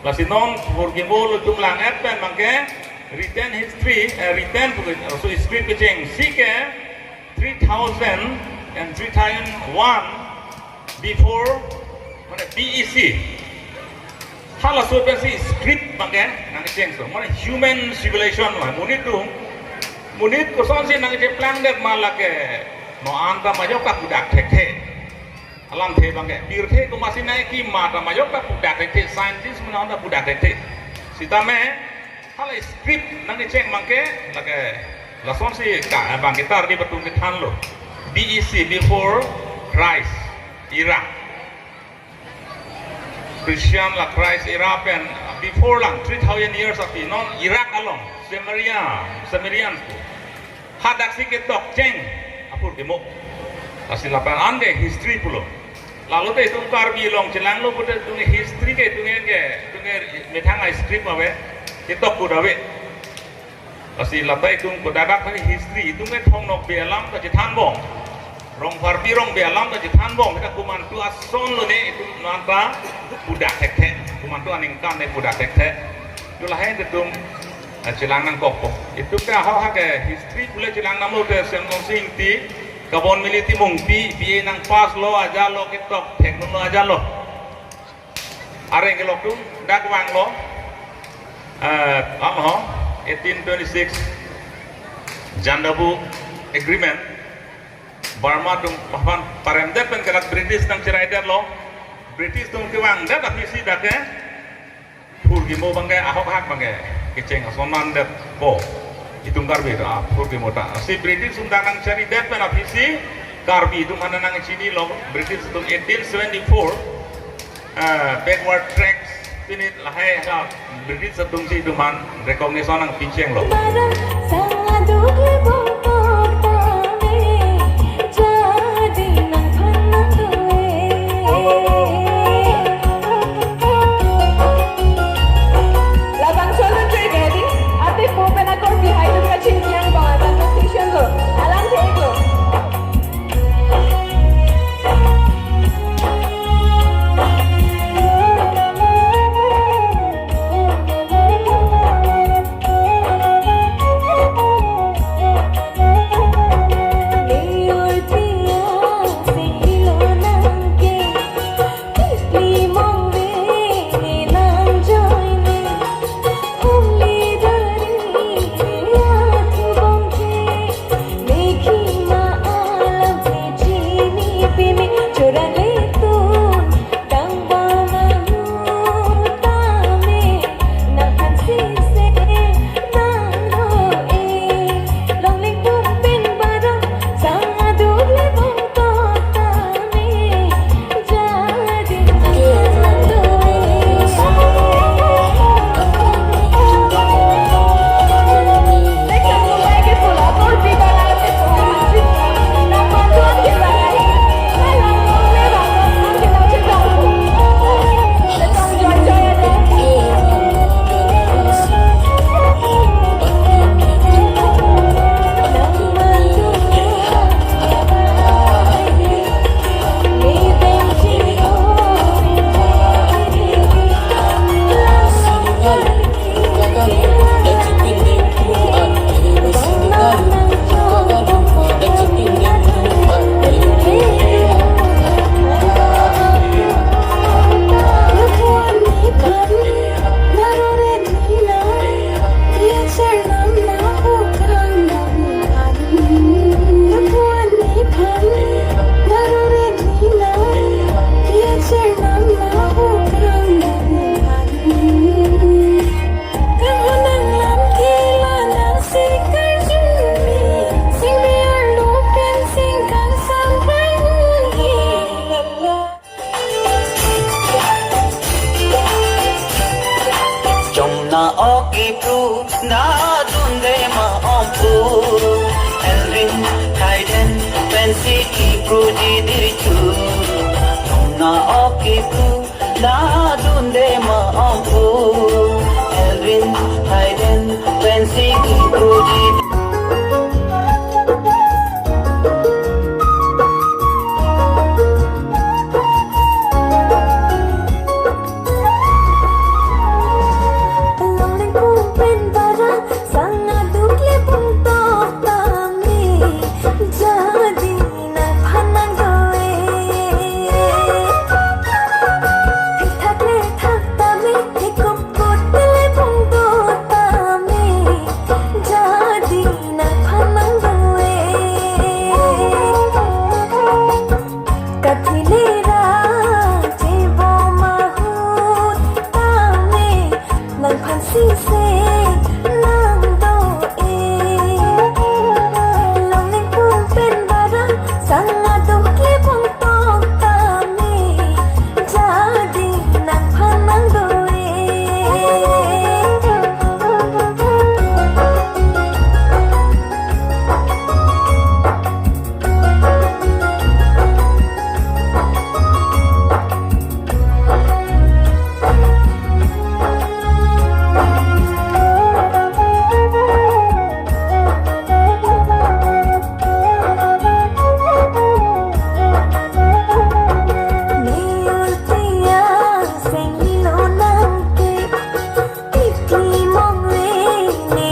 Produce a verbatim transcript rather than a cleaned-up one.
Lasi non phurkimo atum lang-et pen abangke written history, eh, written, laso script kechengsi ke three thousand and three thousand one before, mane B E C. Halaso pensi script abangke nangchengso, mane human civilization, mane monit atum, monit kosonsi nangcheplang det ma lake non anta majok ta pudak thekthe. Alamthe abangke, pirthe komatsi nangkima ta majok ta pudak thekthe, scientist mena ta pudak thekthe. Sitame hala script nangcheng abangke, lake lasonsi ka, abangke Karbi atum kethanlo. B E C, before Christ era. Christian la Christ era pen before lang three thousand years api non Iraq along, Samaria, Sumerians pu. Hadaksi ketok cheng aphurkimo. Lasi lapen anke history pulo. Lalo te itum Karbi along chelanglo pute itum history ke itum ke, itum ke methang a script ave, ketok pu ave. Lasi lata itum kodak dak history itum ke Thong Nokbe alam ta chethanbom. Rongpharpi Rongbe alam ta chethanbom. Kita komantu ason lone itum non anta pudak thekthe. Komantu aningkan ne pudak thekthe. Itulah hai itum, eh, chelang nangkokpo. Itum ke ahok ahak ke history pule chelang nanglo te Semrongsi Ingti, Kabon Mili Timungpi, B A nangpass lo ajatlo, ketok thekdunlo ajatlo. Areng kelok atum dak vanglo, eh, ano, eighteen twenty-six Jandabu Agreement, Burma atum aphan paremdet pen ke dak British nangcheraidetlo, British atum kevangdet aphisi dak ke phurkimo abangke ahok ahak abangke kecheng ason mandetpo. Itum Karbi ta, ah, phurkimo ta. Si British atum dak nangcheridet pen aphisi Karbi atum aphan nangchinilo, British atum eighteen seventy-four, ah, backward tracts pinit lahai ha British atumsi itum aphan recognition nangpichenglo. Barang sang aduk le bongkok tame, jadi nangphan nangdue. Labangso alun joi ke di, ate po pen akorbi hai atum kachingki angbong a conversation lo, alam thek lo. Chomna oki pru na dunde ma ompu. Elrin kaiden pensi ki pru di diri chu. Chomna oki pru na dunde ma ompu. Elrin kaiden pensi ki pru di